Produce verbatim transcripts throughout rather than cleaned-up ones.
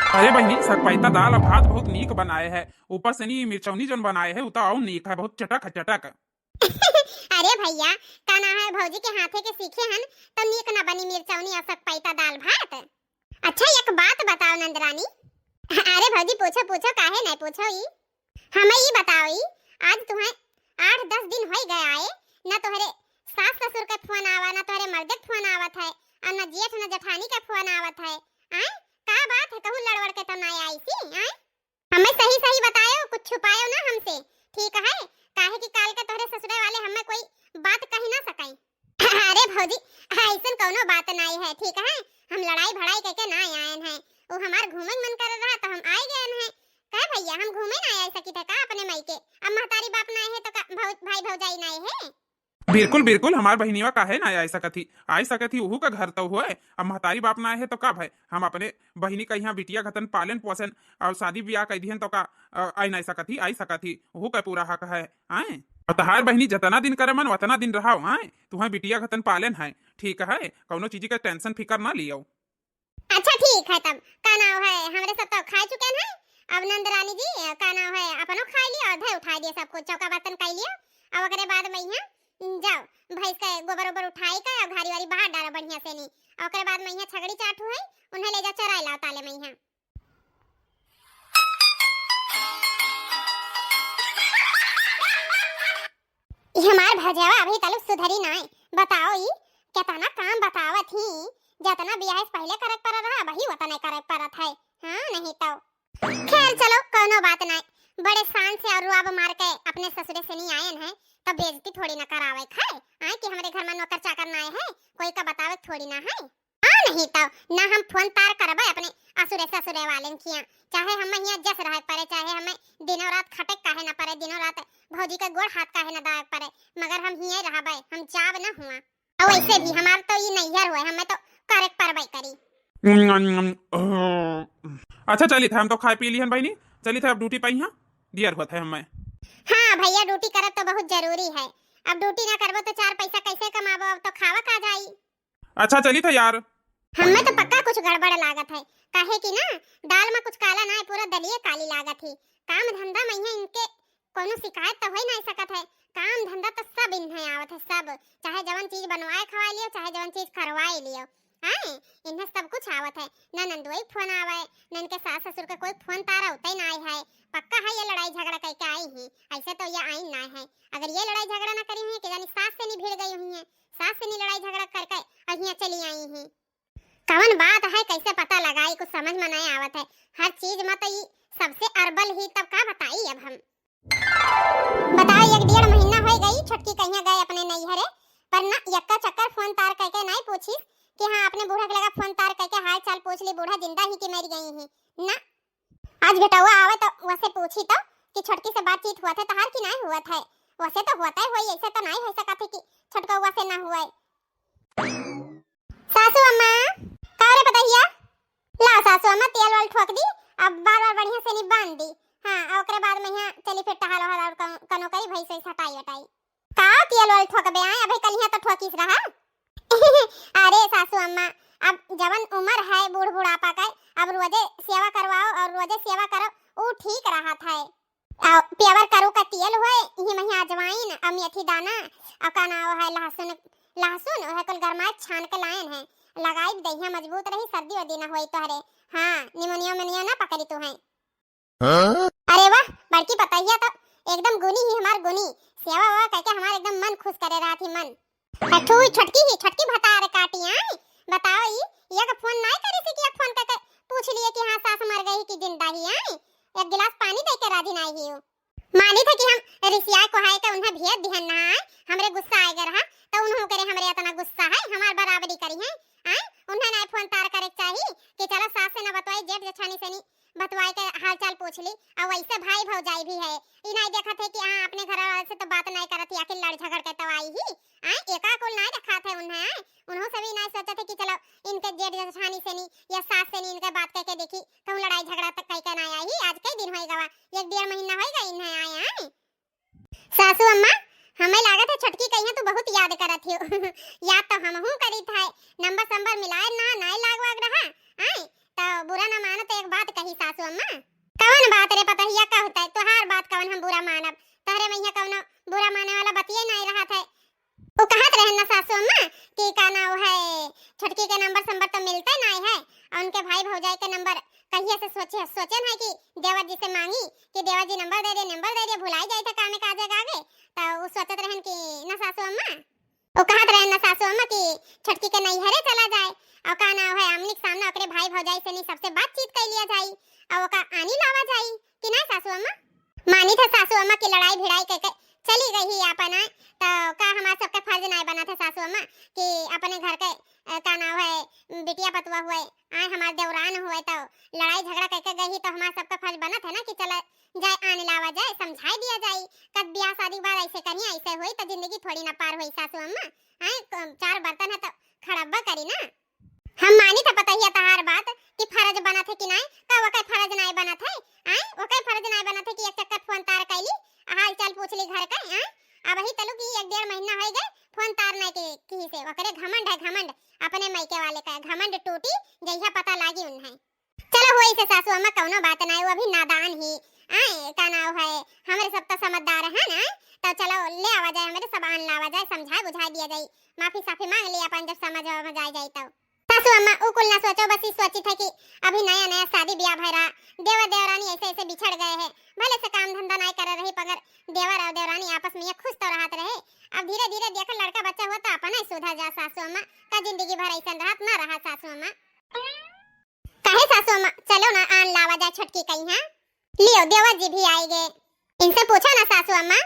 अरे बहिनी, सकपैता दाल और भात बहुत नीक बनाए है, ऊपर से नी मिर्चौनी जौन बनाए है, उ तो और नीक है, बहुत चटक है, चटक। अरे भैया, का ना है, भौजी के हाथे के सीखे हन, तो नीक ना बनी मिर्चौनी और सकपैता दाल भात। अच्छा, एक बात बताओ नंदरानी। अरे भौजी, पूछो, पूछो, काहे नहीं पूछो ई? हमें ई बताओ ई, आज तुहें आठ दस दिन होई गए आए, ना तोहरे सास ससुर के फोन आवा, ना तोहरे मर्दे के फोन आवत है, और ना जेठ ना जेठानी के फोन आवत है। आए, का बात है, कहूँ लड़वड़ के तो ना आई सी, आए? हमें सही सही बतायो, कुछ छुपायो ना हमसे, ठीक है? काहे कि काल के तोहरे ससुरे वाले हमें कोई बात कही ना सकाई। अरे भौजी, ऐसन कौनो बात नाई है, ठीक है? हम लड़ाई भड़ाई करके ना आयन है, वो हमार घूमे के मन कर रहा तो हम आए गए हैं। कहे भैया, हम घूमे ना आए सकी थे का अपने माई के? अब महतारी बाप ना आए है तो का भौ-, भाई भौजाई ना आए है? बिल्कुल बिल्कुल, हमार बहिनिया काहे ना आए सकत ही, आए सकत ही, उहू का घर तो होए। अब महतारी बाप ना आए है तो का भाई, हम अपने बहिनी का यहाँ बिटिया घतन पालन पोषण और शादी ब्याह कर दिहन तो का, अ, आई नहीं सकत ही, आई सकत ही, उहू का पूरा हक है। आए, और तहार बहिनी जतना दिन करे मन वतना दिन रहाओ। आए, तुहें बिटिया घतन पालन है, ठीक है, कौनो चीज के टेंशन फिकर ना लियो। अच्छा ठीक है, तब का नाव है, हमरे सब तो खाए चुके हैं। अब नंद रानी जी, का नाव है, अपनो खाए लियो और धे उठाए दिए सब कुछ, चौका बर्तन कर लियो। अब ओकरे बाद में यहाँ जाओ, भैंस के गोबर ओबर उठाई के और घारी वारी बाहर डालो बढ़िया से नी। और ओकरे बाद में यहाँ छगड़ी चाटू है, उन्हें ले जाओ चराए लाओ ताले में यहाँ। ई हमार भौजवा अभी तलक सुधरी नाय। बताओ ई केतना काम बतावत ही, जतना बियाह से पहिले करे के पड़त रहा, वही ओतने करे के पड़त है। हाँ, नहीं तो। खैर चलो, कौनो बात नाय। बड़े शान से और रुआब मार के अपने ससुरे से नहीं आयन है, तो बेइज्जती थोड़ी ना करावे खाए। आए कि हमरे घर में नौकर चाकर नाय है, कोई का बतावे थोड़ी ना है। हाँ, नहीं तो ना हम फोन तार करबे अपने असुरे ससुरे वालेन किया, चाहे हमें हियाँ जस रहे पड़े, चाहे हमें दिनों रात खटे काहे ना पड़े, दिनों रात भौजी के गोड़ हाथ काहे ना दाबे पड़े, मगर हम हियाँ रहबे, हम जाब ना हुआ। और वैसे भी हमार तो ई नैहर हुए, हमें तो करे के पड़बे करी। अच्छा चलित है, हम तो खाए पी लिहन बहिनी, चलित है अब ड्यूटी पाई हाँ, दियर होत है हमें। हाँ भैया, ड्यूटी करब तो बहुत जरूरी है, अब ड्यूटी ना करबो तो चार पैसा कैसे कमाबो, अब तो खावा का जाई। अच्छा चलित है यार। हमें तो पक्का कुछ गड़बड़ लागत है, काहे कि ना दाल में कुछ काला ना है, पूरा दलिये काली लागत ही। काम धंधा में यहाँ इनके कौनो शिकायत तो हो ही नहीं सकत है, काम धंधा तो सब इन्हें आवत है, सब, चाहे जवन चीज बनवाए खवाए लियो, चाहे जवन चीज करवाए लियो, आए, इन्हें सब कुछ आवत है। ना नंदुई फोन आवे, ना इनके सास ससुर के कोई फोन तारा उतई ना आई है। पक्का है ये लड़ाई झगड़ा करके आई ही, ऐसे तो ये आई ना है। अगर ये लड़ाई झगड़ा ना करी हुई कि जानी सास से नहीं भिड़ गई हुई है, सास से नहीं लड़ाई झगड़ा करके और यहाँ चली आई ही। कवन बात है, कैसे पता लगाई, कुछ समझ में नहीं आवत है। हर चीज में तो ई सबसे अरबल ही, तब का बताई अब हम। बताओ, एक डेढ़ महीना हो गई, छोटकी कहिया गए अपने नैहरे, पर ना यक्का चक्कर फोन तार करके नहीं पूछिस कि हाँ, अपने बूढ़ा के लगा फोन तार करके हाल चाल पूछ ली, बूढ़ा जिंदा ही कि मर गई ही ना। आज बेटवा आवे तो वसे पूछी तो कि छोटकी से बातचीत हुआ था तहार कि नहीं हुआ था, वसे तो होता ही होई, ऐसे तो नहीं हो सकत है कि छोटकवा से ना हुआ है। सासू अम्मा, का रे पतहिया? ला सासू अम्मा, तेल वाल ठोक दी, अब बार बार बढ़िया से नी बांध दी। हाँ, आ ओकरे बाद में यहाँ चली फिर टहल वहल और कन-, कनो करी भैंस वैस हटाई वटाई। का तेल वाल ठोकबे आए, अबे कल यहाँ तो ठोकिस रहा। अरे सासू अम्मा, अब जवन उम्र है बूढ़ बुढ़ापा का, अब रोजे सेवा करवाओ और रोजे सेवा करो, ऊ ठीक रहत है। आ, प्यावर करू का तेल होए, इही में अजवाइन, आ मेथी दाना, आ का नाव है लहसुन, लहसुन, ओहे कुल गरमाए छान के लायन है, लगाई दहिया मजबूत रही, सर्दी वर्दी ना होई तोहरे। हाँ, निमोनिया उमोनिया ना पकड़ी तू है। हाँ? अरे वाह, बड़की पतहिया तो एकदम गुनी ही हमार गुनी, सेवा वेवा करके हमार एकदम मन खुश करे रहत ही मन। आ, ठू छोटकी ही, छोटकी भतार काटी आई। बताओ ई, एक फोन नाई करी सी कि एक फोन करके पूछ लिए कि हाँ सास मर गई कि जिंदा ही आई। एक गिलास पानी दे के राजी नाई ही। मानी थे कि हम रिसिया कोहाए के उन्हें भेज दिहन ना आए, हमरे गुस्सा आए गए रहा, तो उन्हों करे हमरे इतना गुस्सा है, हमार बराबरी करी है। आए, उन्हें नाई फोन तार करे के चाही कि चलो सास से ना बतवाई, जेठ जेठानी से नी बतवाए के हाल चाल पूछ ली। और वैसे भाई भौजाई भी है, ई नाई देखत है कि हाँ अपने घर वाले से तो बात नाई करत ही, आखिर लड़ झगड़ के तो आई ही। आए, एका कुल नाई रखा थे उन्हें, आए, उन्हों से भी नाई सोचत है कि चलो इनके जेठ जेठानी से नी या सास से नी इनके बात करके देखी, कहूँ लड़ाई झगड़ा तक कई के नाई आई ही। आज कई दिन होई गवा, एक डेढ़ महीना होई गई इन्हें आए, आए। सासू अम्मा, हमें लागत है छोटकी कहिया तू बहुत याद करत हियो। याद तो हमहू करी था, नंबर संबर मिलाए ना, नाई लाग वाग रहा। आए, तो बुरा ना मानो तो एक बात कही। सासू अम्मा। कवन बात रे पतहिया, कहते तोहार बात कवन हम बुरा मानब? तोहरे मइहाँ कवनो बुरा माने वाला बतिये नाहीं रहत है। उ कहत रहन ना सासू अम्मा कि का नाव है, छोटकी के नंबर संबर तो मिलते नाहीं है, और उनके भाई भौजाई के नंबर कहिए से सोचे, सोचे ना कि देवर जी से मांगी कि देवर जी नंबर दे दे, नंबर दे दे, भुलाई जाई थे कामे काजे के आगे। तो उ सोचत रहन कि ना सासू अम्मा, उ कहत रहन ना सासू अम्मा कि छोटकी के नैहरे चला जाए, और का नाव है, आमने के सामने ओकरे भाई भौजाई से नहीं सबसे बातचीत कर लिया जाई, और ओका आनी लावा जाई कि ना सासू अम्मा? मानी थे सासू अम्मा की लड़ाई भिड़ाई के, के चली गई ही आपन आए, तो का हमार सबके फर्ज नाय बना थे सासू अम्मा कि अपने घर के, अ, का नाव है, बिटिया पतुआ हुए, आए हमार देवरान हुए, तो लड़ाई झगड़ा करके गई ही, तो हमार सबका फर्ज बनत है ना कि चला जाए, आने लावा जाए, समझाई दिया जाए। कद बियाह शादी के बाद ऐसे करिए, ऐसे होई तो जिंदगी थोड़ी ना पार होई सासू अम्मा। आए, क-, चार बर्तन है तो खड़ब्बा करी ना। हम मानी था पतहिया तहार बात कि फर्ज बनत है कि नाय, का ओकर फर्ज नाय बनत है? आए, ओकर फर्ज नाय बनत है कि एक चक्कर फोन तार कैली, हाल चाल पूछ ली घर का, आए? अब ही तलु की एक डेढ़ महीना हो गए, फोन तार नाय के, की से ओकरे घमंड है, घमंड, अपने मायके वाले का घमंड टूटी, जइहा पता लागी उन्हें। चलो होई से सासू अम्मा कौनो बात नाय, वो अभी नादान ही, आए, का नाव है, हमरे सब तो समझदार है ना, तो चलो ले आवा जाए, हमरे सब आन लावा जाए, समझाए बुझाए दिया जाए, माफी साफी मांग ली अपन जब समझ में आ जाए जाए तो। सासू अम्मा, उ कुल ना सोचो, बस ई सोचित है कि अभी नया नया शादी ब्याह भय रहा, देवर देवरानी ऐसे ऐसे बिछड़ गए हैं, भले से काम धंधा नाय करे रही, मगर देवर और देवरानी आपस में ये खुश तो रहत रहे। अब धीरे धीरे देखो लड़का बच्चा हुआ तो अपना ही सुधर जा सासू अम्मा, का जिंदगी भर ऐसा रहत ना रहा सासू अम्मा। काहे सासू अम्मा, चलो ना आन लावा जाए छोटकी कइहाँ। लियो देवर जी भी आए गए। इनसे पूछो ना सासू अम्मा।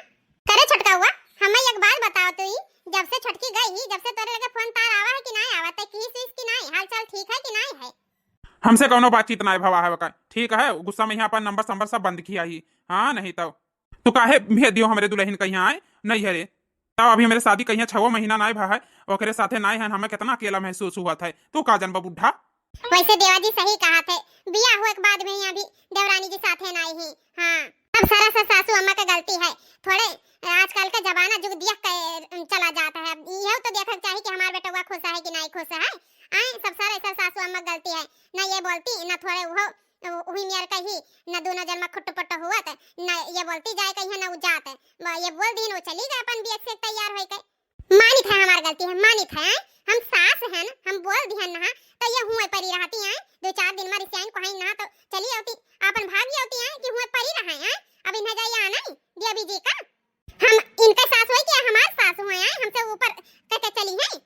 करे छोटका हुआ, हमें एक बात बताओ तो ई, जब से छोटकी गई ही, जब से तोरे लगे फोन तार आवा है कि नाय आवा, ते किहिस विहिस कि नाय, हाल चाल ठीक है कि नाय है? हमसे कौनो बातचीत नाय भवा है ओका, ठीक है, गुस्सा में यहाँ अपन नंबर संबर सब बंद किया ही। हाँ, नहीं तो तू काहे भेज दियो हमरे दुल्हन कइहाँ आए, नहीं है रे। तब अभी हमरे शादी कइहाँ छवो महीना नाय भा है, ओकरे साथे नाय हन, हमें कितना अकेला महसूस हुआ था। तू का जनबा बुढ़ा? वैसे देवा जी सही कहा थे, बियाह हुए के बाद में ही अभी देवरानी के साथे नाय ही। हाँ, अब सारा सा सासू अम्मा के गलती है, थोड़े आजकल का जमाना जुग दिया के चला जाता है। अब यह तो देखा चाहिए कि हमार बेटवा खुश है कि नाय खुश है। आए, सब सारा ऐसा सासू अम्मा के गलती है, ना ये बोलती, ना थोड़े वो उ-, उही मेर कही, न दोनों जन में खुट्ट पुट्ट हुआ त, न ये बोलती जाए कहीं न उ जात। ब-, ये बोल दीन, वो चली गए अपन बियक से तैयार होई के। मानित है हमार गलती है, मानित है, हम सास हैं, हम बोल दिहन ना, तो ये हुए परी रहती हैं, दो चार दिन में रिसाइन कोहाइन ना, तो चली आवती, अपन भाग आवती हैं कि हुए परी रहा हैं, अब इन्हें जाइए आना ही, दिया बीजी का। हम इनके सास होई कि हमार सास होए हैं, हमसे ऊपर करके चली हैं।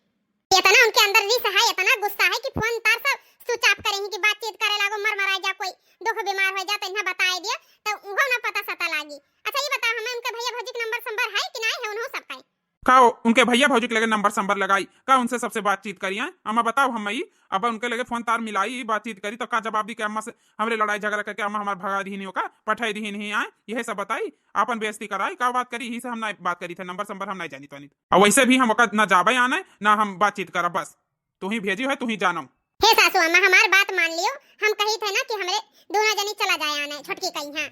इतना उनके अंदर रिस है, इतना गुस्सा है कि फोन तार सब switch off करेंगी कि बातचीत करे लागो, मर मराए जा, कोई दुख बीमार हो जा तो इन्हें बताए दियो, तो उहो ना पता सता लागी। अच्छा ये बताओ, हमें उनके भैया भौजी के नंबर संबर है कि नहीं है, उन्हों सब का? का उनके भैया भौजी के लगे नंबर संबर लगाई? का उनसे सबसे बातचीत करी? आए अम्मा बताओ, हम ई अब उनके लगे फोन तार मिलाई, बातचीत करी तो का जवाब दी कि अम्मा से हमरे लड़ाई झगड़ा करके अम्मा हमार भगा दी नहीं, का पठाई दी नहीं आए, यह सब बताई, आपन बेइज्जती कराई, का बात करी, यही से हम ना बात करी थे, नंबर संबर हम नहीं जानी तो नहीं। और वैसे भी हम ओकर ना जाबे आने, ना हम बातचीत करब, बस तू ही भेजी है, तू ही जानो। हे सासू अम्मा, हमार बात मान लियो, हम कही थे ना कि हमरे दोनों जनी चला जाए आने छोटकी कइहाँ।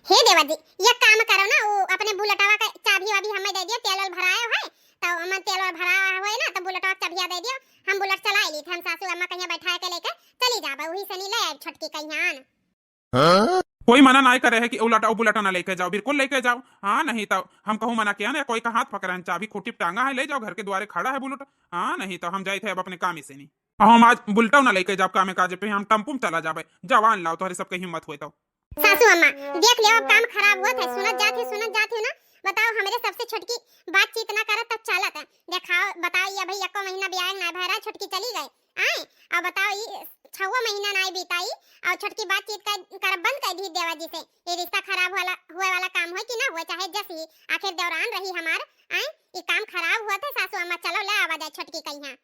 हे देवर जी, ये काम करो ना, वो अपने बुलेटवा के चाबी वाबी हमें दे दियो, तेल वेल भराए है, तो हम तेल वेल भराए हुए ना, तो बुलेटवा के चाबिया दे दियो, हम बुलेट चला ली थे, हम सासू अम्मा कहीं बैठा के लेके चली जाबे, वही से नहीं ले आए छोटकी कइहाँ आन। कोई मना नाय करे है कि उलटा, बुलेट ना लेके जाओ, बिल्कुल लेके जाओ। हाँ, नहीं तो हम कहूँ मना किया ना, कोई का हाथ पकड़े हैं, चाबी खूंटी पे टांगा है, ले जाओ, घर के द्वारे खड़ा है बुलेट। हाँ, नहीं तो हम जाए थे अब अपने काम से नहीं। अब हम आज बुलेटो ना लेके जाओ कामे काजे पे, हम टेम्पू में चला जाबे। जवान लाओ, तोहरे सबके हिम्मत होए तो। सासू अम्मा, देख लियो, अब काम खराब होत है, सुनत जात ही, सुनत जात ही ना। बताओ, हमरे सबसे छोटकी बातचीत ना करत तब चलत है। देखाओ, बताओ, ये भाई एको महीना बियाह ना भरा, छोटकी चली गई। आए, अब बताओ, ई छवो महीना नाय बीताई और छोटकी बातचीत कर, करब बंद कर दी देवा जी से। ये रिश्ता खराब वाला, हुए वाला काम होए कि ना हुए, चाहे जस ही, आखिर देवरान रही हमार। आए, ये काम खराब हुआ था सासू अम्मा, चलो ले आवा जाए छोटकी कइहाँ।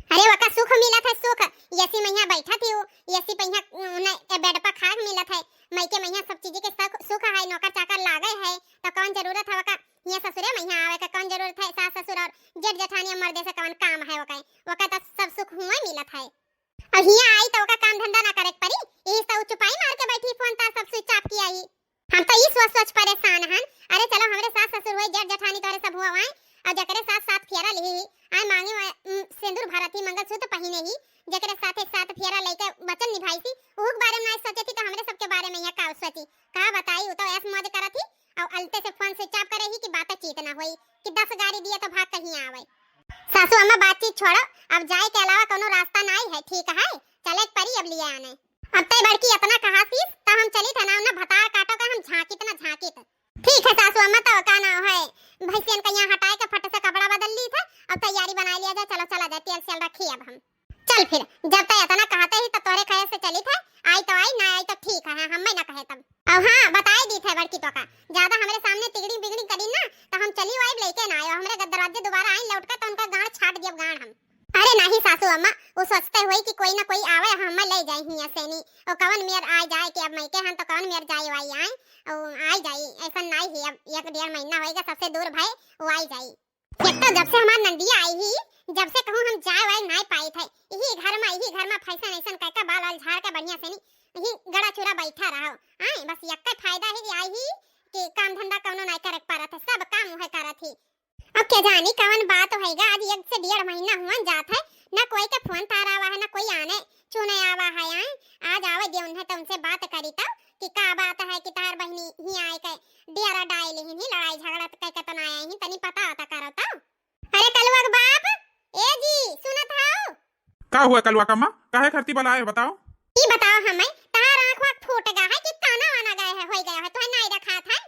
अरे वका सुख मिलत है सुख, एसी में यहाँ बैठा थी वो, एसी पे यहाँ उन्हें बेड पर खाए मिलत है, मायके में यहाँ सब चीज के सुख, सुख है, नौकर चाकर लागे है, तो कौन जरूरत है वका यहाँ ससुरे में यहाँ आवे का, कौन जरूरत है सास ससुर और जेठ जेठानी मर्दे से कौन काम है वका, वका तो सब सुख हुए मिलत है। अब हियाँ आई तो ओका काम धंधा ना करे के परी, यही से उ चुपाई मार के बैठी, फोन तार सब switch off किया ही। हम तो ई सोच सोच परेशान हन। अरे चलो, हमरे सास ससुर हुए, जेठ जेठानी तोहरे सब हुआ हुआ, और जकरे साथ सात फेरा लिही ही, आए मांगे में, उम, सिंदूर भरत ही, मंगलसूत्र पहिने ही, जकरे साथे सात फेरा लेके वचन निभाई थी, उहू के बारे में ना सोचे थी तो हमरे सबके दस गारी दिए तो भाग कहीं आवे। सासू अम्मा बातचीत छोड़ो, अब जाए के अलावा कौनो रास्ता नाई है, ठीक है, चले के परी अब लिए आने। अब तय बड़की इतना कहा सीस, त हम चली था ना, उन्हें भतार काटो का हम झांकित ना झांकित। ठीक है सासू अम्मा, तो का नाव है, भैंसियन का यहाँ हटाए के फट से कपड़ा बदल ली था, अब तैयारी बनाई लिया जाए, चलो चला जाए, तेल सेल रखी अब हम। चल फिर, जब तय इतना कहते ही तो तोरे कहे से चली थे, आई तो आई, ना आई तो ठीक है, हम ना कहे तब। अब हाँ, बताए दी थे बड़की तो का, ज्यादा हमरे सामने तिगड़ी बिगड़ी करी ना, तो हम चली आइब लेके ना आयो, हमरे ग-, दरवाजे दोबारा आई लौट के तो उनका गांड छाट दियब गांड हम। अरे नाही सासू अम्मा, वो सोचते हुई कि कोई ना कोई आवे, हम ले जाए हियां से नी, वो कवन मेर आ जाए कि अब मइके हन तो कवन मेर जाए वाई आए, वो आई जाई, ऐसा नाई ही, अब एक डेढ़ महीना होएगा सबसे दूर भय, वो आई जाई। एक तो जब से हमार नंदिया आई ही, जब से कहूँ हम जाए वाए नाय पाई थे। यही घर में, यही घर में फैशन ऐसन कह के बाल वाल झाड़ के बढ़िया से नी, यही गड़ा चूरा बैठा रहो। आए, बस यक्के फायदा है कि आई ही कि काम धंधा कौनो नाय करे के परत है, सब काम उहे करत ही। अब के जानी कवन बात होएगा, आज एक से डेढ़ महीना हुआ जात है, ना कोई के फोन तार आवा है, ना कोई आने चुने आवा है। आए, आज आवे दे उन्हें तो उनसे बात करी तो कि का बात है कि तार बहिनी ही आए के डेरा डाए लेहिन ही, लड़ाई झगड़ा त कह के तो ना आए ही, तनी पता आता करो तो। अरे कलुआ के बाप, ए जी, सुनत हौ? का हुआ कलुआ कम्मा? काहे खरती बलाए हो, बताओ? ई बताओ हमें, तहार आँख वाँख फूट गया है कि काना वाना गए है, होई गया है, तोहे नाई देखात है?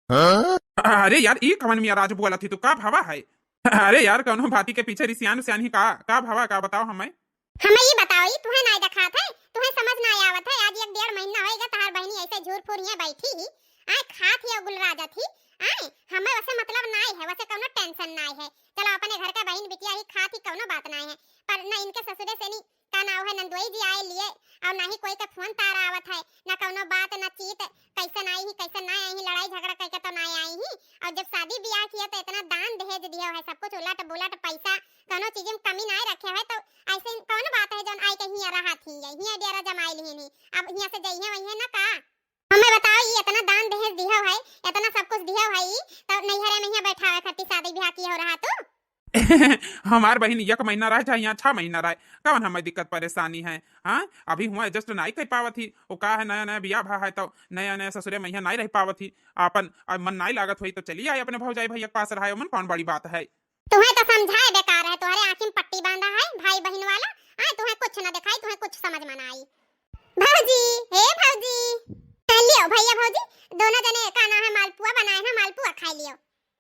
हाँ? अरे यार, ई कवन मिया राज बोलत ही तू, का भावा है? अरे यार, कौनो भाती के पीछे रिसियान उसियान ही का, का भावा, का बताओ हमें? हमें ई बताओ, ई तुहे नाई देखात है, तुहे समझ नाई आवत है, आज एक डेढ़ महीना होएगा तहार बहिनी ऐसे झूर फूर हियां बैठी ही, आए खात ही और गुलराजत ही, आए हमें वसे मतलब नाई है, वसे कौनो tension नाई है, चलो अपने घर का बहिन बिटिया ही खात ही, कौनो बात नाई है, पर न इनके ससुरे से नी, का नाव है, नंदोई जी आए लिए, और ना ही कोई के फोन तार आवत है, ना कौनो बात, ना चीत, कैसे नाई ही, कैसे नाई आई ही, लड़ाई झगड़ा करके तो नाई आई ही, और जब शादी ब्याह किया तो इतना दान दहेज दिया है, सब कुछ उलट बुलट पैसा, कौनो चीज में कमी नाई रखे है, तो ऐसे कौन बात है जौन आई के हियां रहा थी, हियां डेरा जमाई लिहिन ही, अब हियां से जइहे वही है ना का? हमें बताओ, ई इतना दान दहेज दिहो है, इतना सब कुछ दिहो है, ई तो नैहरे में ही बैठावे खातिर शादी ब्याह किहो रहा तू? हमार बहिन एक महीना रहे चाहे यहाँ छह महीना रहे, कवन हमें दिक्कत परेशानी है? हाँ, अभी हुआ adjust नाई कर पावत ही। वो का है, नया नया बियाह भा है तो नया नया ससुरे में यहाँ नाई रह पावत ही। आपन अब मन नाई लागत होई तो चली आए अपने भौजाई भैया के पास रहे, ओमन कौन बड़ी बात है? तुम्हें तो समझाए बेकार है, तुम्हारे आँखी में पट्टी बांधा है भाई बहिन वाला। आए तुम्हें कुछ ना दिखाई, तुम्हें कुछ समझ में ना आई। भौजी, हे भौजी, लियो भैया भौजी, दोनों जने का नाम है मालपुआ बनाए हैं, मालपुआ खाई लियो।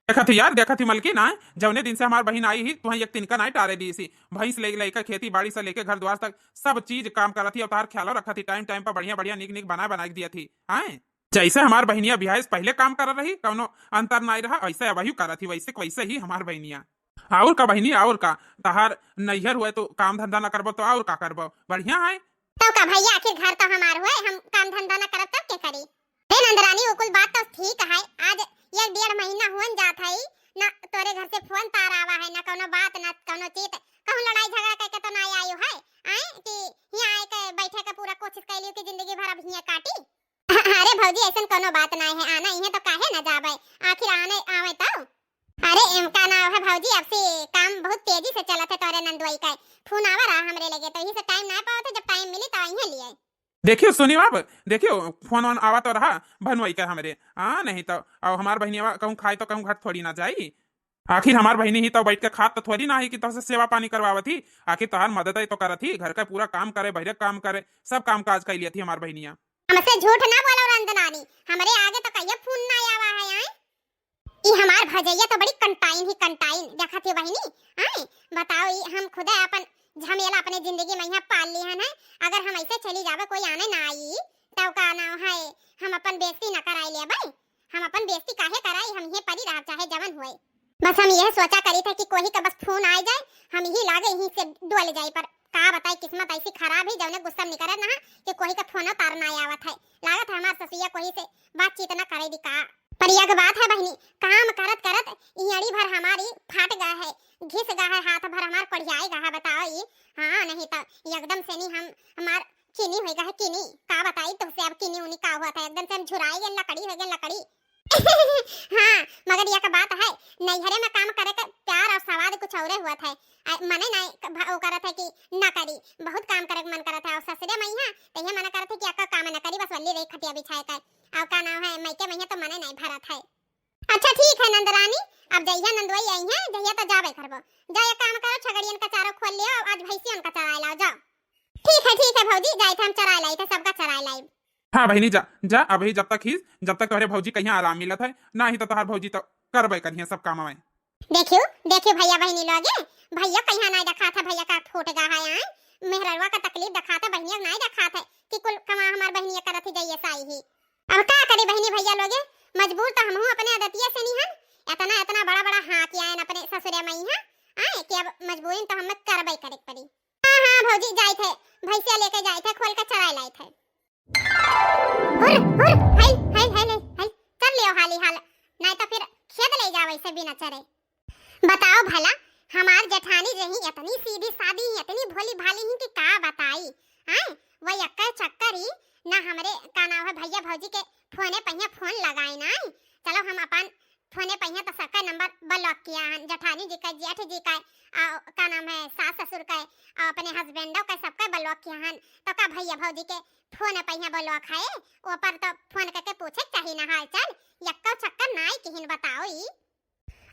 देखत ही यार, देखत ही मलकिन, आए जौने दिन से हमार बहिन आई ही, तुहें एक तिनका नाई टारे दी सी। भैंस ले, लेके खेती बाड़ी से लेके घर द्वार तक सब चीज काम करत ही, और तार ख्यालो रखत ही, time time पर बढ़िया बढ़िया नीक नीक बनाए बनाए के दियत ही। आए जैसे हमार बहिनिया बियाह से पहले काम करत रही, कौनो अंतर नाई रहा, ऐसे अबहियो करत ही, वैसे के वैसे ही हमार बहिनिया। और का बहिनी, और का? तहार नैहर हुए तो काम धंधा ना करबो तो और का करबो? बढ़िया है। तो का भैया, आखिर घर तो हमार हुए, हम काम धंधा ना करब तब के करी? रे नंदरानी, वो कुल बात तो ठीक है, आज एक डेढ़ महीना हुअन जात है, ना तोरे घर से फोन तार आवा है, ना कौनो बात, ना कौनो चीत, कहूँ लड़ाई झगड़ा करके तो ना आयो है, आए कि हियाँ आए के बैठे के पूरा कोशिश कैलियो कि जिंदगी भर अब हियाँ काटी। अरे भौजी, ऐसन कौनो बात नाय है, आना इहे तो काहे ना जाबे, आखिर आने आवे तो। अरे एम का नाव है भौजी, अब से काम बहुत तेजी से चलत है तोरे नंदुआई का। फोन आवा रहा हमरे लगे, तो यही से time ना पावत है, जब time मिली तो इहे लिए। देखियो सुनियो, अब देखियो, फोन वोन आवा तो रहा भनुआई का हमरे, हाँ, नहीं तो अब हमार बहिनिया कहूँ खाए तो कहूँ घट थोड़ी ना जाई। आखिर हमार बहिनी ही तो बैठ के खात तो थोड़ी ना ही कि तोहसे सेवा पानी करवावत ही, आखिर तोहार मदद ही तो करत ही, घर का पूरा काम करे, बहरे काम करे, सब काम काज कर लियत ही हमार बहिनिया। हमसे झूठ ना बोलो रंदनानी, हमरे आगे तो कहिए फोन ना आवा है, आए? ई हमार भजैया तो बड़ी कंटाइन ही कंटाइन, देखत ही बहिनी, आए? बताओ, ई हम खुदे अपन झमेला अपने जिंदगी में यहाँ पाल लिहन है, अगर हम ऐसे चली जावे, कोई आने ना आई, तब का नाव है, हम अपन बेइज्जती ना कराई लेबे? हम अपन बेइज्जती काहे कराई, हम ये परी रहब चाहे जवन होए। बस हम यह सोचा करी थे कि कोही का बस फोन आ जाए, हम यही लागे यहीं से डोल जाए, पर का बताई किस्मत ऐसी खराब है जौने गुस्सा निकरत ना कि कोही का फोन तार ना आवत है। लागत है हमार ससुइया कोही से बातचीत ना करे दी का। पर एक बात है बहिनी, काम करत करत ई अड़ी भर हमारी फाट गा है, घिस गा है, हाथ भर हमार कोढ़ियाए गा है, बताओ ई। हाँ, नहीं तो एकदम से नहीं हम, हमार चीनी होई गा है, चीनी। का बताई तुहसे अब चीनी उनी का हुआ था, एकदम से हम झुराई गए, लकड़ी हो गए, लकड़ी। हाँ, मगर यह का बात है, नैहरे में काम करे के प्यार और स्वाद कुछ औरे हुआ था। आ, मने ना क-, भा-, वो करत है कि ना करी, बहुत काम करे के मन करत है, और ससुरे में यहाँ तो यह मना करत है कि अक्का काम ना करी, बस वल्ली रही खटिया बिछाए कर। और का नाम है, मैके में यहाँ तो मने नहीं भरत है। आ, अच्छा ठीक है नंदरानी, अब जहिया नंदोई आई हैं, जहिया तो जाबे करबो। जाओ एक काम करो, छगड़ियन का चारो खोल लियो, आज भैंसियन का चराए लाओ, जाओ। ठीक है, ठीक है भौजी, जाइत है हम चराए लाइत है, सबका चराए लाइब। हाँ बहिनी जा, जा अबही जब तक ही, जब तक तोहरे भौजी कहिया आराम मिलत है, नाही तो तोहार भौजी तो करबे करिहे सब काम आवे। देखियो, देखियो भैया बहिनी लोगे, भैया कहिया नाही देखात है, भैया का फूट गा है आए, मेहररुआ का तकलीफ देखात है, बहिनिया नाही देखात है कि कुल कमा हमार बहिनिया करत ही जइए साई ही। अब का करी बहिनी भैया लोगे, मजबूर तो हमहू अपने आदतिया से नहीं हन, इतना इतना बड़ा बड़ा हाँक आयन अपने ससुरे मई है, आए कि अब मजबूरी तो हमें करबे करे के पड़ी। हाँ हाँ भौजी जाइत है, भैंसिया लेके जाइत है, खोल के चराए लाइत है। हुर हुर, हाय हाय हाय हाय, चल लियो हाली हाल, नहीं तो फिर खेद ले जावे से बिना चरे। बताओ भला, हमार जेठानी जही इतनी सीधी सादी ही, इतनी भोली भाली ही कि का बताई। हैं, वही अक्कर चक्कर ही ना हमरे का नाम है भैया भौजी के फोने पहिया फोन लगाए ना। चलो हम अपन फोने पहिया तो सबका नंबर ब्लॉक किया हन, जेठानी जी का, जेठ जी का, आ, का नाम है, सास ससुर का, आ, अपने हस्बैंडों का, सबका ब्लॉक किया हन। तो का भैया भौजी के फोने पहिया ब्लॉक है, वो पर तो फोन करके पूछे चाहिए ना हाल चाल। यक्को चक्कर नाई किहिन बताओ ई।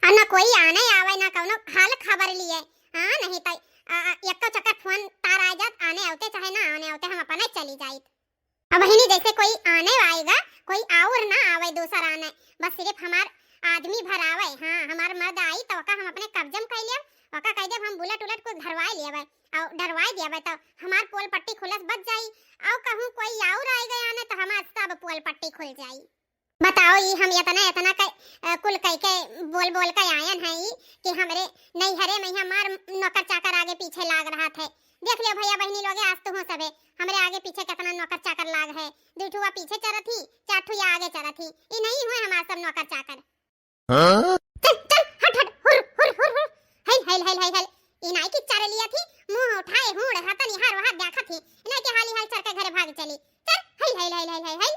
और ना कोई आने आवे, ना कौनो हाल खबर लिए। हाँ, नहीं तो, आ, आ, यक्को चक्कर फोन तार आ जात, आने आवते चाहे ना आने आवते हम अपने चली जाइत। अब बहिनी जैसे कोई आने आएगा, कोई और ना आवे दूसर आने, बस सिर्फ हमार आदमी भर आवे। हाँ, हमार मर्द आई तो ओका हम अपने कब्जे में कर लेब, ओका कह देब हम बुलेट उलेट कुल धरवाए लेबे और डरवाए देबे तो हमार पोल पट्टी खुलस बच जाई। और कहूँ कोई और आए गए आने तो हमार सब पोल पट्टी खुल जाई। बताओ, ई हम इतना, इतना कै-, अ, कुल कह के बोल, बोल के आयन है ई कि हमरे नैहरे में हमार नौकर चाकर आगे पीछे लाग रहा थे। देख लियो भैया बहिनी लोगे, आज तुहूँ सबे हमरे आगे पीछे कितना नौकर चाकर लाग है। दू ठुआ पीछे चरत ही, चार ठुआ आगे चरत ही। ई नहीं हुए हमार सब नौकर चाकर। हाँ? चल, चल, हट, हट, हुर, हुर, हुर, हुर। हेल, हेल, हेल, हेल, हेल। ई नाई की चर लिया थी, मुंह उठाए, हूड़, हतन, इहार, वहार देखा थी। ई नाई के हाली हाल चर के घरे भाग चली। चल, हेल, हेल, हेल, हेल, हेल, हेल।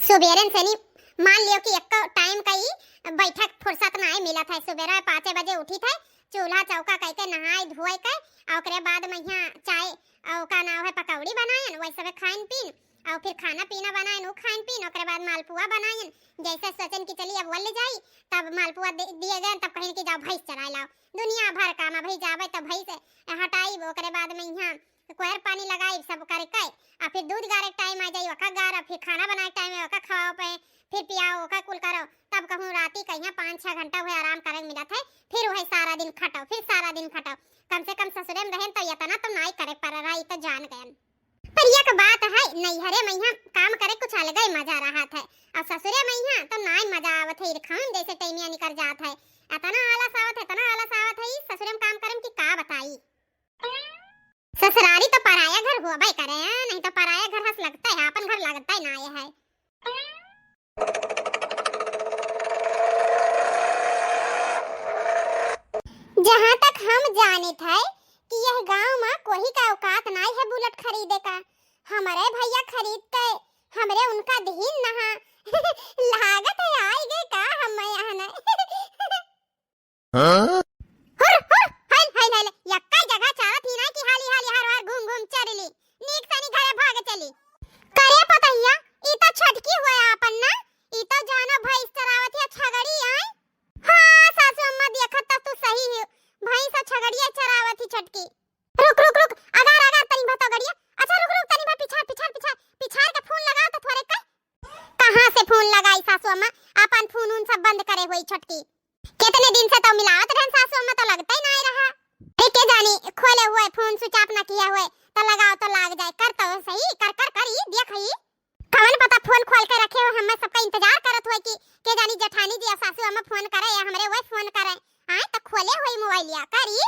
सुबेरन से नी, मान लियो कि एक्को टाइम का ई बैठक फुर्सत नाई मिलत है। सुबेरा पाँचे बजे उठी थे, चूल्हा चौका कह के, नहाए धोए के, आ ओकरे बाद में यहाँ चाय, आ का नाव है, पकौड़ी बनायन, वही सबे खाइन पीन, और फिर खाना पीना बनायन, उ खाइन पीन, ओकरे बाद मालपुआ बनायन। जैसे सोचन कि चली अब वल जाई, तब मालपुआ दे दिए गए, तब कहिन कि जाओ भैंस चराए लाओ। दुनिया भर काम, अभी जाबे तब भैंस हटाई, ओकरे बाद में यहाँ कोयर पानी लगाई, सब करके, आ फिर दूध गारे टाइम आ जाई, ओका गार, फिर खाना बनाए टाइम है, ओका खवाओ पे, फिर पियाओ, ओका कुल करो, तब कहूँ राती कहिया पाँच छह घंटा हुए आराम करे मिलत है, फिर वही सारा दिन खटो, फिर सारा दिन खटो। कम से कम ससुरे में रहेन तो इतना तो नाई करे पर रहा, ई तो जान गयन। पर एक बात है, नैहरे में यहाँ काम करे कुछ अलग ही मजा रहा था, और ससुरे में यहाँ तो नाई मजा आवत है, इरखाउन जैसे टैमिया निकर जात है, इतना आलस आवत है, इतना आलस आवत है, ई ससुरे में काम करे में कि का बताई। ससुरारी तो पराया घर होबे करे, नहीं तो पराया घर हस लगता है, अपन घर लगता ही ना है। जहाँ तक हम जानित है कि यह गाँव मा कोही का औकात नाई है बुलेट खरीदे का। हमरे भैया खरीद के हमरे उनका दिहिन नहा। लागत है आई गए का हम यहाँ न। हाँ? हुर, हुर, हाय, हाय, हाय, यक्का जगह चारत ही ना कि हाली, हाली हर, हर घूम, घूम चरली। नीक सनी घरे भाग चली। करे पतैया, ई तो छटकी हुए आपन ना, ई तो जानो भैंस चरावत है छगड़ी आए। हाँ, सासू अम्मा देखत त तू सही हो, भैंस आ छगड़िया चरावत ही छटकी। रुक, रुक, रुक, अगार, अगार तनी भा तो गड़िया। अच्छा, रुक, रुक, तनी भा पिछाड़, पिछाड़, पिछाड़, पिछाड़ के फोन लगाओ तो थोड़े का। कहाँ से फोन लगाई सासू अम्मा? आपन फोन उन सब बंद करे हुई छटकी। कितने दिन से तो मिलावत रहन सासू अम्मा, तो लगता ही ना रहा। अरे के जानी, खोले हुए फोन switch off ना किया हुए, तो लगाओ तो लाग जाए। कर तो सही, कर, कर, कर, ई देख ई। कवन पता फोन खोल के रखे हो, हमें सबका इंतजार करत हुए कि के जानी जेठानी जी या सासू अम्मा फोन करे या हमरे वही फोन करे। आए तो खोले हुई मोबाइलिया, करी।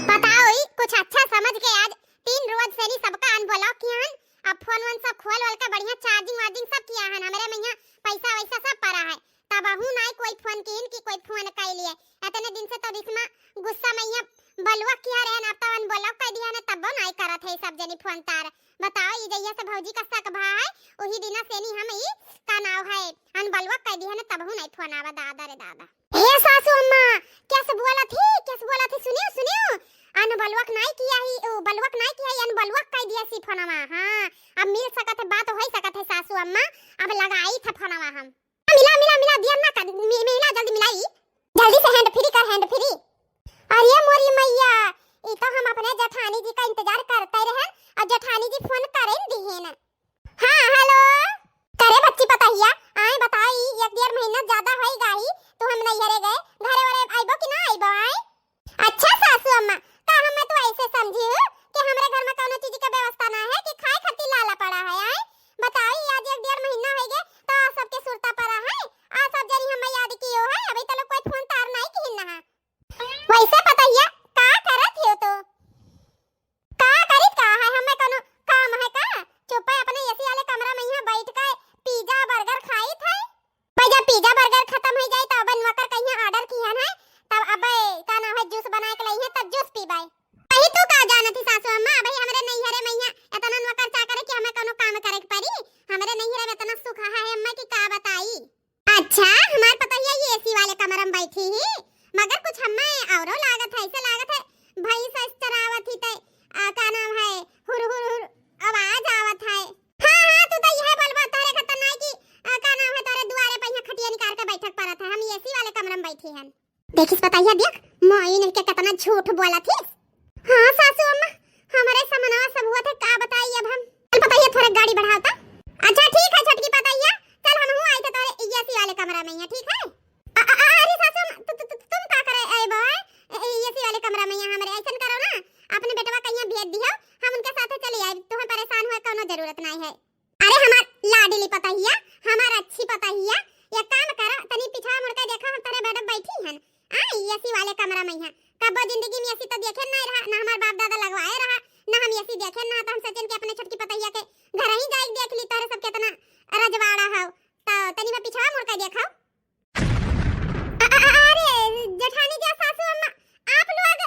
बताओ, ई कुछ अच्छा समझ के आज तीन रोज से नी सबका अनब्लॉक किया हन। अब फोन वोन सब खोल वोल के बढ़िया चार्जिंग वार्जिंग सब किया हन। हमरे में यहाँ पैसा वैसा सब पड़ा है, तबहू नाई कोई फोन किन कि कोई फोन कर लिए। इतने दिन से तो रिश्मा गुस्सा में यहाँ ब्लॉक किया रहन, अब तो अनब्लॉक कर दिया ने, तब्बो नाई करत है सब जनी फोन तार। बताओ, ई जइया से भौजी का शक भा है, वही दिना से नी हम ई का नाव है अनब्लॉक कर दिया ने, तबहू नाई फोन आवा। दादा रे दादा। ए सासू अम्मा, कैसे बोला थी, कैसे बोला थी, सुनियो, सुनियो, अनब्लॉक नाई किया ही, ओ, ब्लॉक नाई किया ही, अनब्लॉक कर दिया सी फोनवा। हाँ, अब मिल सकत है, बात हो सकत है सासू अम्मा, अब लगाई था फोनवा हम। मिला, मिला, मिला। दिया ना कर, मि-, मिला, जल्दी मिलाई। जल्दी से hand free कर, hand free। अरे मोरी मैया, ई तो हम अपने जेठानी जी का इंतजार करते रहन और जेठानी जी फोन करे न दिहेन। हाँ, हेलो। करे बच्ची पतहिया, आए बताई, एक डेढ़ महीना ज्यादा होई गाई, तू हम नैहरे गए, घरे वरे आइबो कि ना आइबो, आए? अच्छा सासू अम्मा, का हमें तू ऐसे समझी हो कि हमरे घर में कौनो चीज के व्यवस्था ना है कि खाए खातिर लाला पड़ा है, आए? बताई, आज एक डेढ़ महीना होई गए, तो सबके सुरता पड़ा है, आ सब जनी हमें याद कियो है, अभी तलक कोई फोन तार नहीं किहिन ना है। वैसे पतहिया, का करत हो तो? का करित का है, हमें कोनो काम है का? चुप्पे अपने एसी वाले कमरा में यहाँ बैठ के पिज्जा बर्गर खाइत है। भाई, जब पिज्जा बर्गर खत्म हो जाए, तो अब नौकर कहीं ऑर्डर किहन है, तब अब का नाम है, जूस बना के लइहे, तब जूस पीबे। वही तू का जानत ही सासू अम्मा, भाई हमरे नैहरे में यहाँ इतना नौकर चाकर है कि हमें कोनो काम करे के पड़ी। हमरे नैहरे में इतना सुख है अम्मा कि का बताई। अच्छा, हमार पतोहिया ये एसी वाले कमरा में बैठी ही, मगर कुछ हमें औरो लागत है, ऐसे लागत है भैंस ऐस चरावत ही ते, आ, का नाम है, हुर हुर हुर आवाज आवत है। हाँ, हाँ, तू तो यह बोलबो, तोरे खतरनाक की, आ, का नाम है, तोरे दुआरे पे यहाँ खटिया निकाल के बैठक परत है, हम एसी वाले कमरा में बैठी हन। देखिस पतोहिया, देख, मोइन के कितना झूठ बोलत हिस। हाँ सासू अम्मा, हमरे समनवा सब हुआ थे, का बताई अब हम। चल पतोहिया, थोड़ा गाड़ी बढ़ाओ ता। अच्छा ठीक है छोटकी पतोहिया, चल हमहू आई थे तोरे एसी वाले कमरा में यहाँ, ठीक है? अ-, अ-, अ-, अरे सासू अम्मा, तु-, तु-, तु-, तुम का करे आए बो, आए? ए-, एसी वाले कमरा में यहाँ हमरे, ऐसन करो ना, अपने बेटवा कहीं भेज दियो, हम उनके साथे चली आए, तुम्हें परेशान हुए कौनो जरूरत नहीं है। अरे हमार लाडली पतोहिया, हमार अच्छी पतोहिया, एक काम करा, तनी पिछवा मुड़ के देखा, हम तोरे बेड बैठी हन। आ, एसी वाले कमरा में है। कब्बो जिंदगी में एसी तो देखे नहीं रहा, ना हमार बाप दादा लगवाए रहा, ना हम एसी देखे ना, तो हम सोचेन कि अपने छोटकी पतोहिया के घर ही जाए देख ली, तोरे सब कितना रजवाड़ा हो। तो तनी बा पिछवा मुड़ के देखो। अ-, अ-, अ-, अरे जेठानी जी, सासू अम्मा, आप लोग,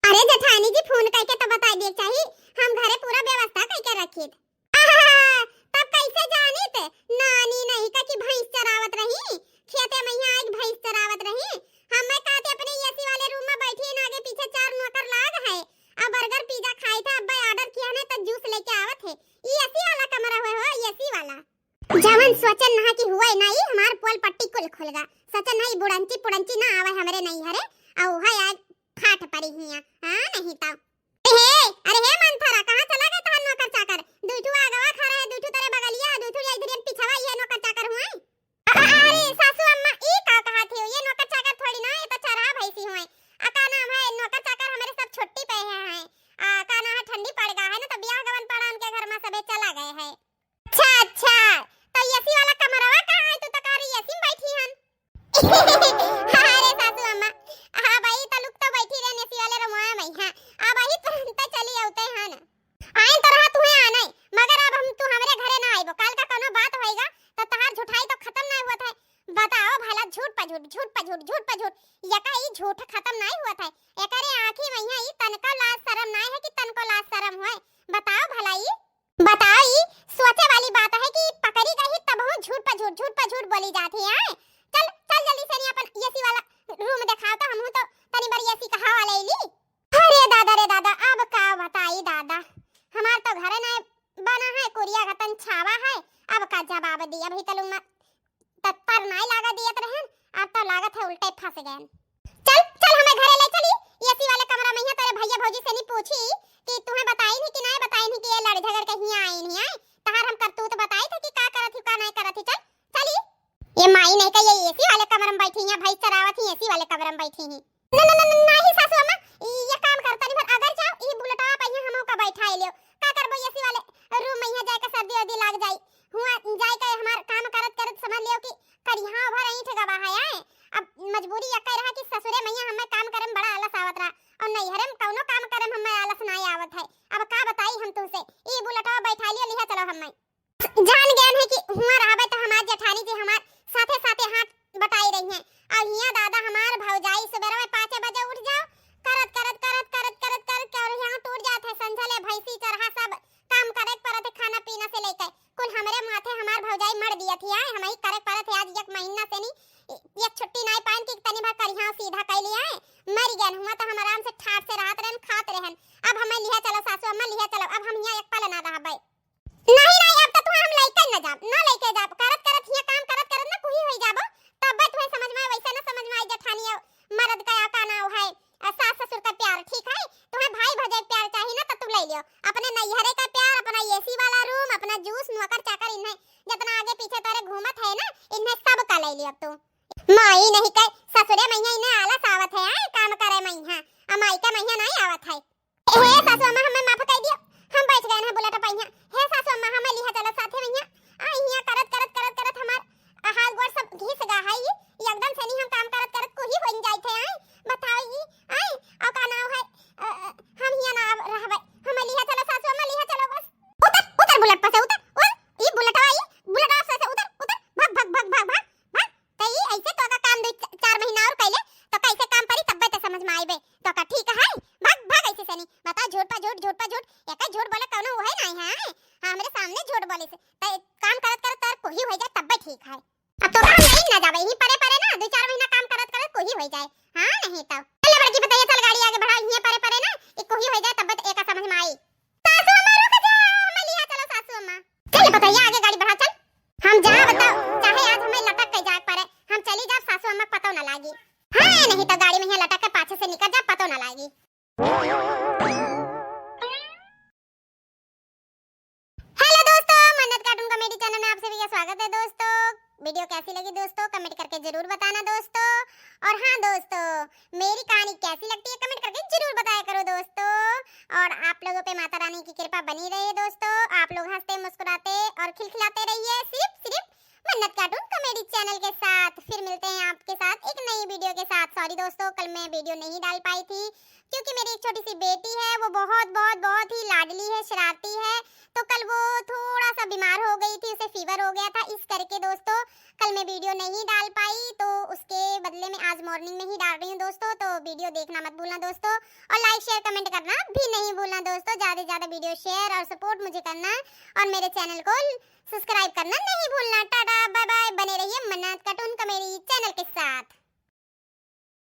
अरे जेठानी जी, फोन करके तो बताई दे चाहिए, हम घरे पूरा व्यवस्था करके रखी। आहा, तब कैसे जानित? नानी नहीं का कि भैंस चरावत रही, खेते में यहाँ एक भैंस चरावत रही। हमें कहते अपने एसी वाले रूम में बैठी ना, आगे पीछे चार नौकर लाग है। अब बर्गर पिज्जा खाई था, अब ऑर्डर किया ने तो जूस लेके आवत है। ई एसी वाला कमरा हुए हो, एसी वाला। जवन सोचन ना कि हुए ना, ई हमार पोल पट्टी कुल खुल गा। सोचन ना ई बुड़ंची पुड़ंची ना आवे हमरे नैहरे, और है आज फाट पड़ी हिया। हाँ, नहीं तो। ए हे, अरे हे मंथरा, कहाँ चला गए तहार नौकर चाकर? दुई ठू आगवा खड़ा है, दुई ठू तेरे बगलिया, दुई ठू इधर पिछवा, ये नौकर चाकर हुए। अ-, अ-, अरे सासू अम्मा, ई का कहा थे? ये नौकर चाकर थोड़ी ना, ये तो चरहा भैंसी हुए। आ का नाम है, नौकर चाकर हमारे सब छुट्टी पे हैं, हैं। आ का नाम है, ठंडी पड़ गया है ना, तो ब्याह गवन पड़ा उनके घर में, सबे चला गए हैं। अच्छा, अच्छा, तो एसी वाला कमरवा कहाँ है? तू तो कह रही एसी में बैठी हन। अरे सासू अम्मा, हाँ भाई, तो लुक तो बैठी रहे एसी वाले रुमवा में, हाँ, अब वही तुरंत चली आउते हैं ना। आइन तो रहा तुहे आने, मगर अब हम, तू हमरे घरे ना आइबो। काल का कोनो बात होइगा, तो तहार झूठाई तो खत्म ना हुआ था। बताओ भला, झूठ पर झूठ, झूठ पर झूठ, झूठ पर झूठ, यका ई झूठ खत्म ना हुआ था। एकरे आँखी में यहाँ ई तनको लाज शरम ना है कि तनको लाज शरम हुए। बताओ भला ई। बताओ, ई सोचे वाली बात है कि पकड़ी गई तब हूँ झूठ पर झूठ, झूठ पर झूठ बोली जाती है। चल, चल जल्दी से नहीं अपन एसी वाला रूम दिखाओ तो, हम हूँ तो तनी बार एसी का हवा ले ली। अरे दादा रे दादा, अब का बताई दादा, हमार तो घर नहीं बना है, कुरिया का तन छावा है, अब का जवाब दी। अभी तलुम तत्पर नाई लागा दियत रहन, अब तो लागत है उल्टे फंस गए। चल, चल, हमें घरे ले चली, एसी वाले कमरा में यहाँ तेरे भैया भौजी से नहीं पूछी कि तुम्हें बताई नहीं कि नहीं बताई नहीं कि ये लड़ झगड़ के हियाँ आई नहीं आए, तहार हम करतूत बताई थे कि का करत ही, का नहीं करत ही। चल, चली। ये माई नहीं का, ये एसी वाले कमरा में बैठी हैं, भैंस चरावत ही, एसी वाले कमरा में बैठी हैं। न, न, न, न, नहीं सासू अम्मा, ई ये काम कर, तनी भर अगर जाओ, ई बुलेटवा पे यहाँ हमहू का बैठा लियो। का करबो, एसी वाले रूम में यहाँ जाए के सर्दी वर्दी लाग जाई। हुआ जाए के हमार काम करत करत समझ लियो कि करिहा भर ईंट गवा है, आए। अब मजबूरी यक्का रहा कि ससुरे में यहाँ हमें काम करे में बड़ा आलस आवत रहा, और नैहरे में कौनो काम करे में हमें आलस नहीं आवत है। अब का बताई हम तुमसे, ई बुलेटवा बैठा लियो, लिहा चलो हमें। जान गयन है कि हुआं रहबे तो हमार जेठानी जी हमार साथे साथे हाथ बटाई रही हैं। और हियां दादा हमार भौजाई सुबेरा में पाँच बजे उठ जाओ, करत, करत, करत, करत, करत, करत, और यहाँ टूट जात है। संझा ले भैंसी चरहा सब काम करे के परत है, खाना पीना से लेके कुल हमरे माथे हमार भौजाई मर दिया थी। आए, हम ही करे के परत है। आज एक महीना से नहीं, एक छुट्टी नहीं पाइन कि तनी भर करिहा सीधा कर लिया है। मर गयन हुआ तो हम आराम से ठाट से रहत रहन, खात रहन। अब हमें लिहा चलो सासू अम्मा, लिहा चलो, अब हम यहाँ एक पल ना रहबे। नहीं, नहीं, अब तो तुहे हम लइके न जाब, न लइके जाब। करत, करत हियां काम करत, करत न कुही होई जाबो, तब इन्हें जितना आगे पीछे तोरे घूमत है ना, इन्हें सब का ले लियो अब तू। माई नहीं कहे, ससुरे मइहाँ इन्हें आलस आवत है, आए काम करे मइहाँ, आ माई का मइहाँ नहीं आवत है। हे सासू अम्मा, हमें माफ कर दियो, हम बैठ गए हैं बुलेट पइहाँ। हे सासू अम्मा, हमें लिहा चलो साथे मइहाँ। आ इहाँ करत, करत, करत, करत हमार हाथ गोड़ सब घिस गा है, ये एकदम से नहीं हम काम करत, करत कोही हो जाए थे, आए बताओ ये, आए और का नाव है, अ, अ, हम हियाँ ना अब रहबै, हमें लिहा चलो सासू अम्मा, लिहा चलो बस। उतर, उतर बुलेट पर से, उतर, उतर, ई बुलेटवा, ई बुलेटवा से, से उतर, उतर, भाग, भाग, भाग, भाग, भाग, भाग। त ई ऐसे तो का काम दो च-, चार महीना और कैले, तो कैसे काम परी तब्बे ते समझ में आइबे। तो का ठीक है, भाग, भाग ऐसे से नहीं, बता झूठ पा झूठ, झूठ पा झूठ, एक झूठ बोले कौनो वो है नहीं है, हाँ, हमरे सामने झूठ बोले से, त काम करत करत तार कोही हो जाए तब्बे ठीक है। अब तो हम यहीं ना जाबे, यहीं परे परे ना, दो चार महीना काम करत करत कोही हो जाए। हाँ, नहीं तो। चल बड़की पतैया, चल गाड़ी आगे बढ़ा, यहीं परे परे ना, एक कोही हो जाए तब तो एका समझ में आई। सासू अम्मा रुक जा, हमें लिहा चलो सासू अम्मा। चल पतैया आगे गाड़ी बढ़ा चल। हम जा बताओ, चाहे आज हमें लटक के जाए परे, हम चली जाब सासू अम्मा पतो ना लागी। हाँ, नहीं तो गाड़ी में यहाँ लटक के पाछे से निकल जा, पतो ना लागी। हेलो दोस्तों, मन्नत कार्टून कॉमेडी चैनल में आप सभी का स्वागत है दोस्तों। वीडियो कैसी लगी दोस्तों, कमेंट करके जरूर बताना दोस्तों। और हाँ दोस्तों, मेरी कहानी कैसी लगती है कमेंट करके जरूर बताया करो दोस्तों। और आप लोगों पे माता रानी की कृपा बनी रहे दोस्तों, आप लोग हंसते मुस्कुराते और खिलखिलाते रहिए सिर्फ सिर्फ मन्नत कार्टून कॉमेडी चैनल के साथ। फिर मिलते हैं आपके साथ एक नई वीडियो के साथ। सॉरी दोस्तों, कल मैं वीडियो नहीं डाल पाई थी क्योंकि मेरी एक छोटी सी बेटी है, वो बहुत बहुत बहुत ही लाडली है, शरारती है। तो कल वो थोड़ा सा बीमार हो गई थी, उसे फीवर हो गया था, इस करके दोस्तों कल मैं वीडियो नहीं डाल पाई। तो उसके बदले में आज मॉर्निंग में ही डाल रही हूँ दोस्तों। तो वीडियो देखना मत भूलना दोस्तों, और लाइक शेयर कमेंट करना भी नहीं भूलना दोस्तों। ज़्यादा से ज़्यादा वीडियो शेयर और सपोर्ट मुझे करना, और मेरे चैनल को सब्सक्राइब करना नहीं